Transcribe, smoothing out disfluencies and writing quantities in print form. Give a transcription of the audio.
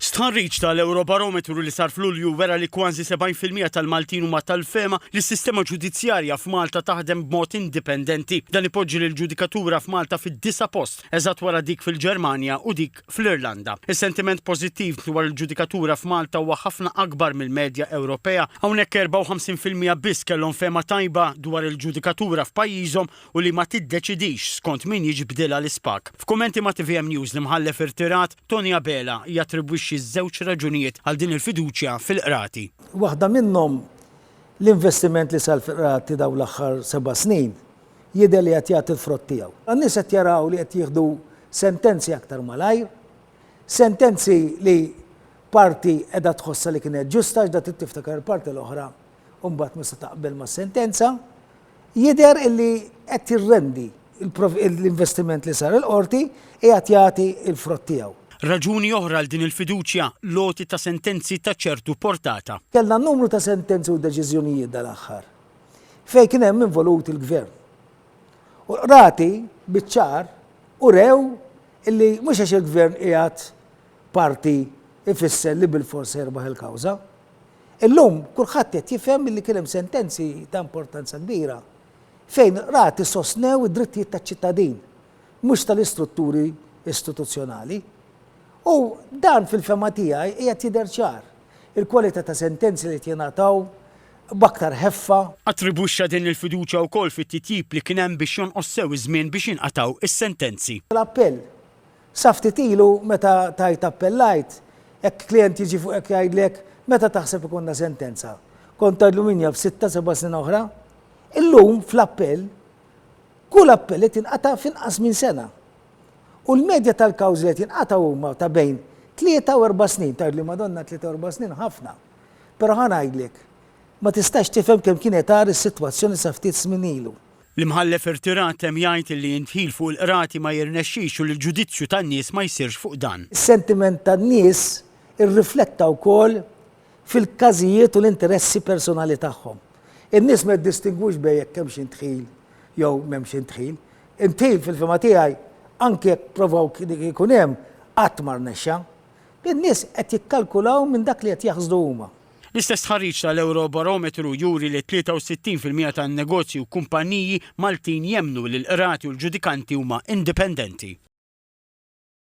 Stħarriġ tal-Ewrobarometru li sar f'Lulju wera li kważi 70% tal-Maltin huma tal-fehma li s-sistema ġudizzjarja f'Malta taħdem b'mod indipendenti. Dan ipoġġi lill-ġudikatura f'Malta fid-disa' post, eżatt wara dik fil-Ġermanja u dik fl-Irlanda. Is-sentiment pożittiv dwar il-ġudikatura f'Malta huwa ħafna akbar mill-medja Ewropea. Hawnhekk 54% biss kellhom fehma tajba dwar il-ġudikatura f'pajjiżhom u li ma tiddeċidix skont min jiġbdilha l-ispag. F'kummenti ma' tvm News l-Imħallef irtirat, Tony Abela, jattribwixxi żewġ raġunijiet għal din il-fiduċja fil-Qrati. Waħda minnhom, l-investiment li sar fil-Qrati dawn l-aħħar seba' snin jidher li qed jagħti l-frott tiegħu. In-nies qed jaraw li qed jieħdu sentenzi aktar malajr, sentenzi li parti qiegħda tħossha li kienet ġusta għax da trid tiftakar il-parti l-oħra u mbagħad mhux se taqbel mas-sentenza. Jidher illi qed jirrendi l-investiment li sar il-Qorti qiegħed jagħti l-frott tiegħu. Raġuni oħra għal din il-fiduċja, l-għoti ta' sentenzi ta' ċertu portata. Kellna numru ta' sentenzi u deċiżjonijiet dal-aħħar fejn kien hemm involut il-Gvern. U l-Qrati biċ-ċar urew illi mhux għax il-Gvern qiegħed parti ifisser li bilfors se jirbaħ il-kawża. Illum kulħadd qed jifhem illi kien hemm sentenzi ta' importanza kbira fejn il-qrati sostnew id-drittijiet taċ-ċittadin, mhux tal-istrutturi istituzzjonali. U dan fil-fehma tiegħi qiegħed jidher ċar. Il-kwalità ta' sentenzi li qed jingħataw b'aktar ħeffa. Attribwixxa din il-fiduċja wkoll fit-titjib li kien hemm biex jonqos sew iż-żmien biex jinqatgħu s-sentenzi. L-appell Sa ftit ilu meta tgħid appellajt, hekk klient jiġi fuqek jgħidlek meta taħseb ikollna sentenza? Kont tgħidlu min jaf sitta seba' snin oħra. Illum fl-appell kull appell qed jinqata' f'inqas minn sena. U l-medja tal-kawżi li qed jinqatgħu huma ta' bejn tlieta u erba' snin. Tgħidli Madonna tlieta u erba' snin ħafna. Però ħa ngħidlek, ma tistax tifhem kemm kienet agħar is-sitwazzjoni sa ftit snin ilu. L-Imħallef irtirat temm jgħid li indħil fuq il-qrati ma jirnexxix u li l-ġudizzju tan-nies ma jsirx fuq dan. Is-sentiment tan-nies irrifletta wkoll fil-każijiet u l-interessi personali tagħhom. In-nies ma jiddistingwux bejn jekk hemmx indħil jew m'hemmx indħil. Indħil fil-fehma tiegħi anke jekk provaw jkun hemm qatt ma rnexxa. In-nies qed jikkalkulaw minn dak li qed jaħsdu huma. L-istess stħarriġ tal-Ewrobarometru juri li 63% tan-negozji u kumpaniji Maltin jemmnu li l-qrati u l-ġudikanti huma indipendenti.